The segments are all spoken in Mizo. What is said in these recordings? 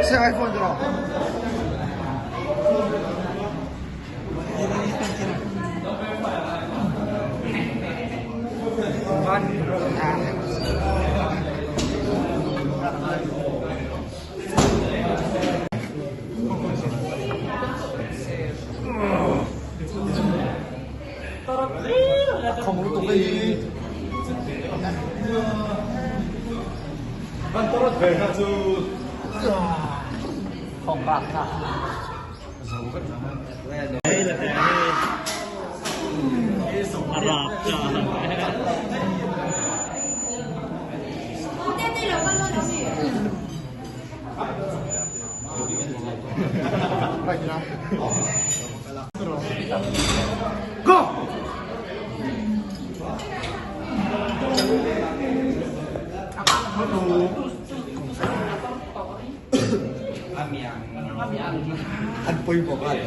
Save iPhone tiraw? Khawng lutuk hei. Kan torot ve kha chu. Khawng bak kha. Go! An pawimawh ngai.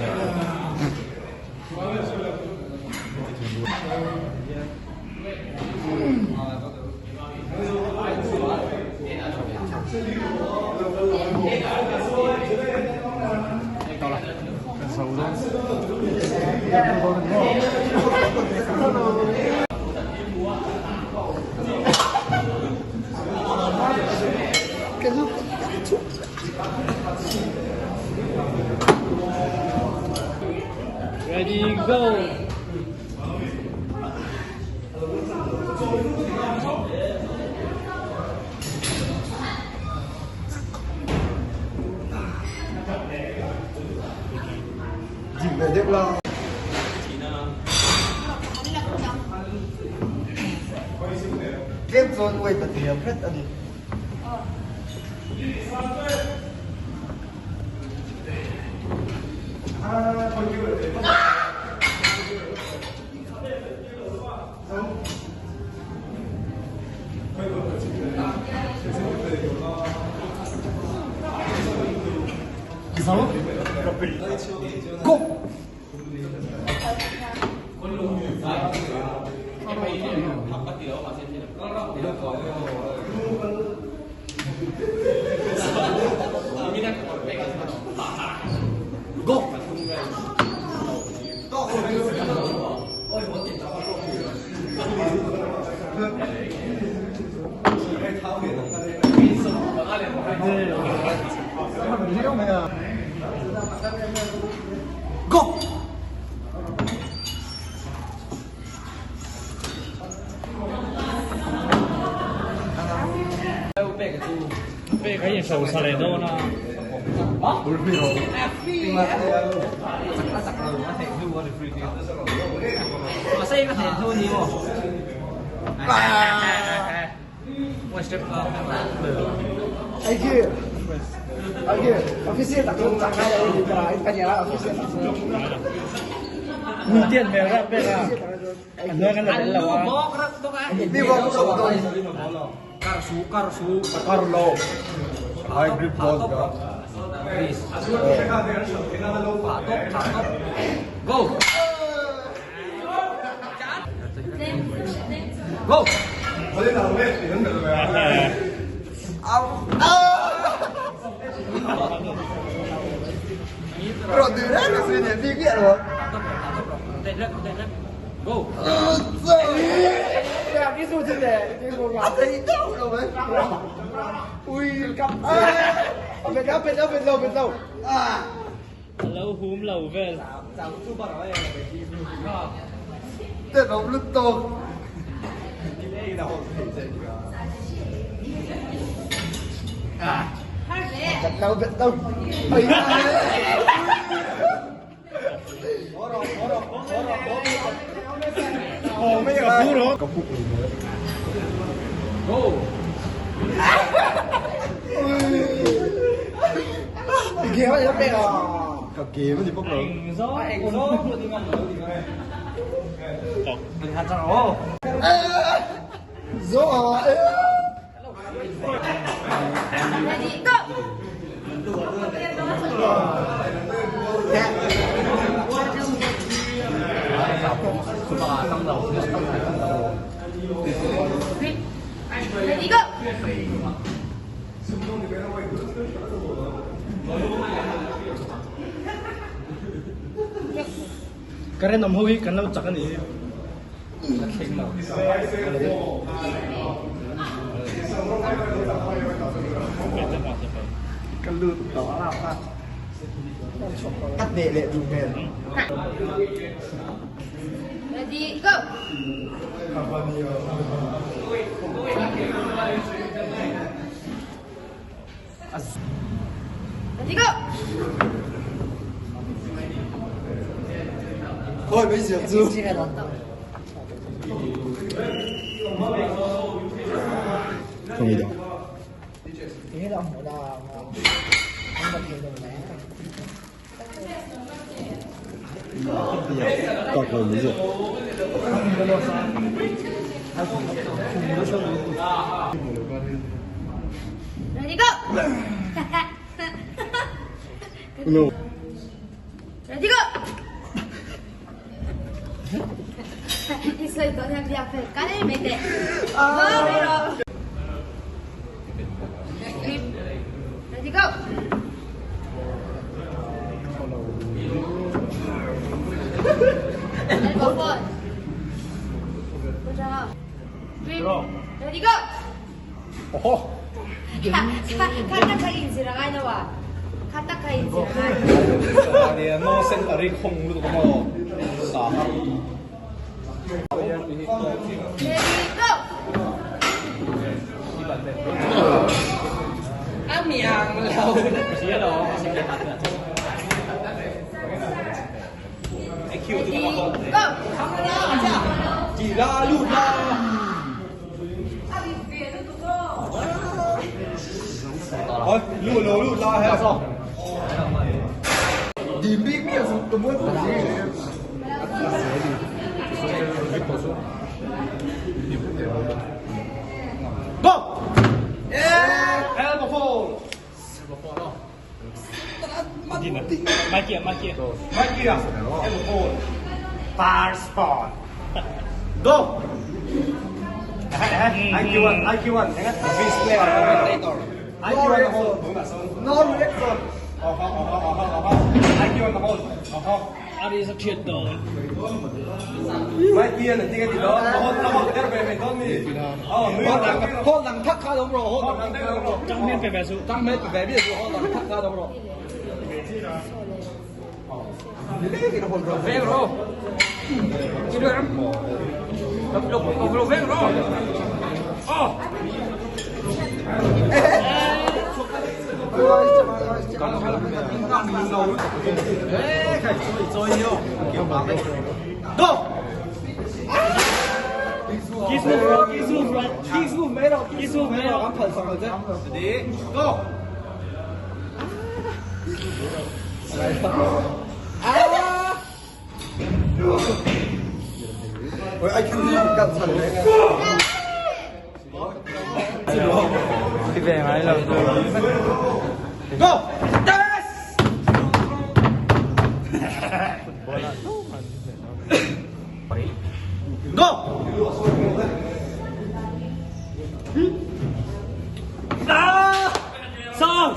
Ready, go! Ding ve deuh la. Tlem chuan weight a hniam hret a ni. Go! Go! Go! Pek a inhrosa leh dawn a. Tian hmel rap pek a. A hnuai kan la tel lo a. Hybrid ball ka. Go! A lo hum lo vel. Current awm ho hi kan lo chak a nih hi. A thleng lo. Ka lut tawh a. A hneh leh duh hmel. Ready, go! Ready, go! Khawi mai ziak chu. Khawi dah. Kak lo mai ziak. Ready, go! No. Ready, go! I sawi tawh hian biak fel kal mai teh. Ready, go! Elbow fold. Ready, go! Oho! Kha tak kha inzir a ngai lo a. Kha tak kha inzir a ngai. Nia, no sen a ri khawng lutuk a maw? Sa a. Ready, go! A miang lo. Ready, go! Chỉ la lút la. Ôi, lút lo lút la he. Dim bik mi a ka mual pui zing em. Go! Elbow fold. Mikey, Mikey. Mikey, elbow fold. Bar spawn. Go! IQ1, IQ1, IQ1 hold. No reaction. IQ1 hold. Ari sa thiat dawn. Mikey an ti cái gì đó, hold, hold, cái về về đó mi. Ờ, nuôi Hold nang thak kha dong ro, hold nang thak kha dong ro. Chang men pe ve su. Chang men pe ve bi su, hold nang thak kha dong ro. Veng ro. Chỉ được lắm. Lục lục lục lục veng ro. Oh. Go! Kiss move bro, kiss move bro. Kiss move 没了 Kiss move 没了。 喷上了这。 Ready, go! 喂，IQ 刚才来。 Go! Yes! Go! Ah! Song!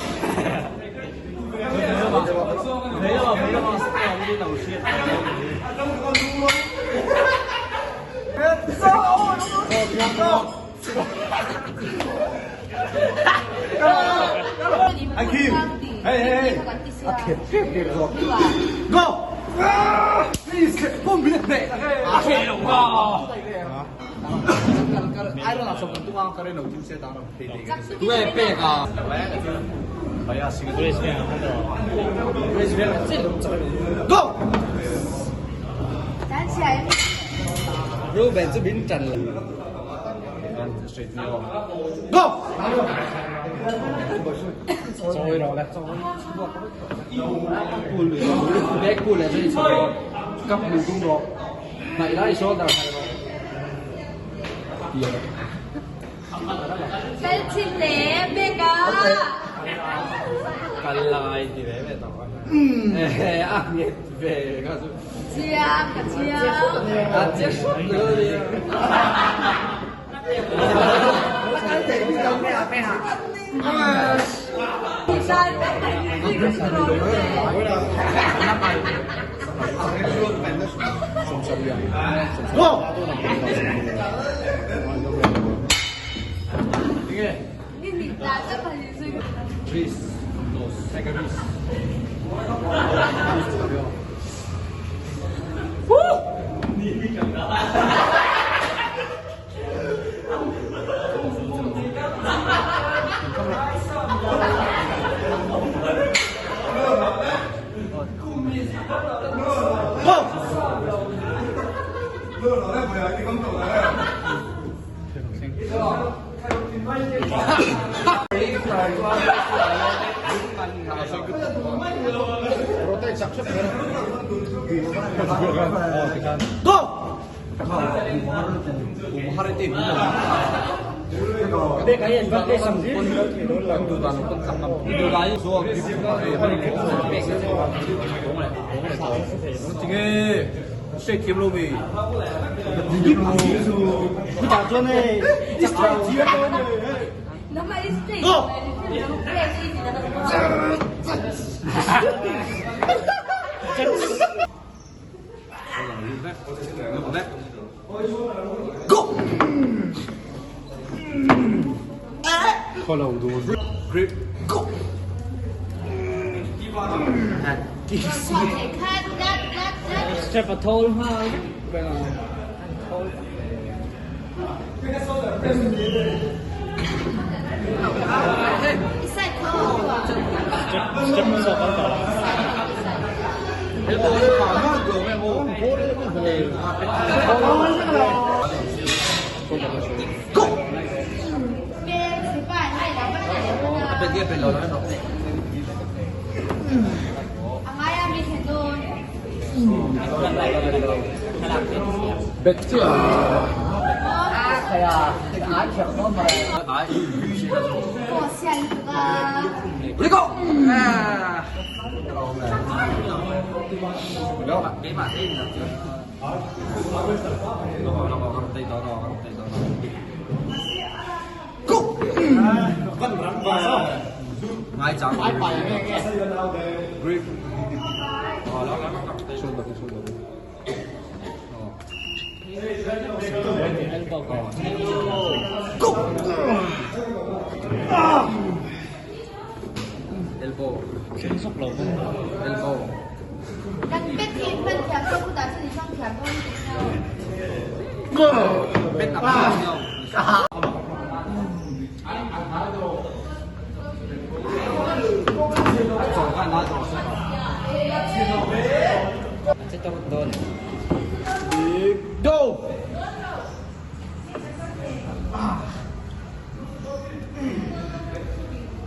没有没有， IQ! Hey, hey, hey! Go! Please, không biết mẹ. Go! 站起来。 Ruben 这边站了。 Go! 再落咧。 Back pull 来这里说，刚没动作，那一拉一说，那还有。 跟起来，别搞。 干来的嘞，别动。嗯。哎，啊，你别告诉。加个加。啊，结束了。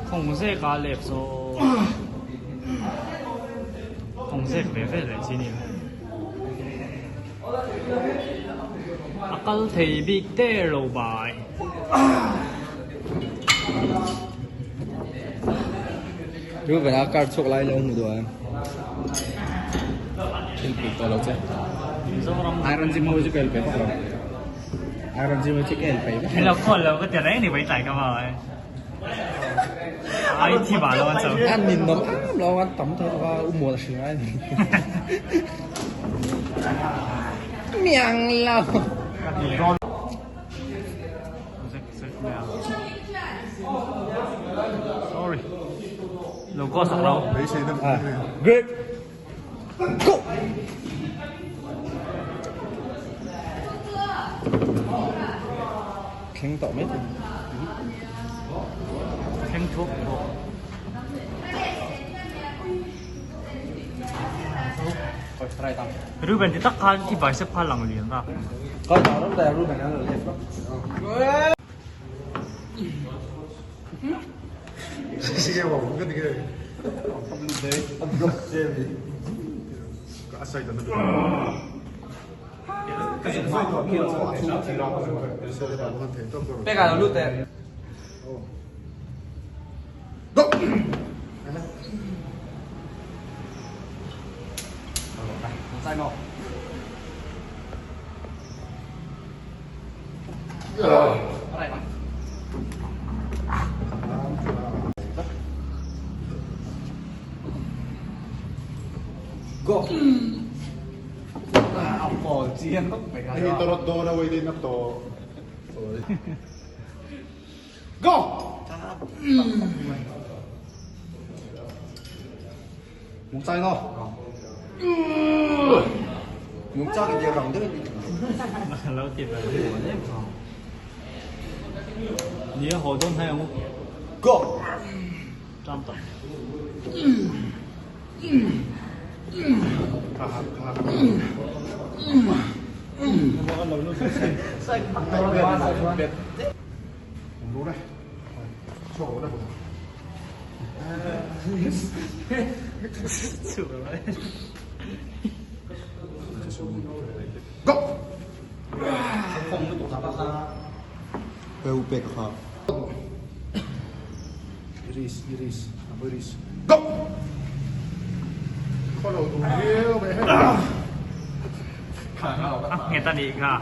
红色加绿色，红色ve ve leh chi ni a kal thei bik der lo bai. Reuben a car chhuak lai lo hmu duh a thil pui tawh lo che Iron Gym ho chu ka el pe vak lo Iron Gym ho chu ka el pe vak lo khawl lo ka ti reng ni bai tlai ka va ai ai thi ba lo an chau an nin nom am lo an tam thei va u mual hring ai ni miang lo Sorry. Lo ko sak lo. Grip. Go. Thleng tawh mai thei. Thleng thuak thuak. Ruben ti tak khan i bicep kha lang lian a. Ka ta ram ta Ruben an left lo. Peka lo lut eh. Go! A pawl chiang khawp mai kha. Hei tarot dawn a waiting up to. Go! Mung chai no. Mung chak in rang deuh in. Lo ti ve Ni a haw dawn hnai ang u. Go! Ṭam tak. Iris, iris, iris. Go! Follow duh viau mai hei. A nghet a nih kha.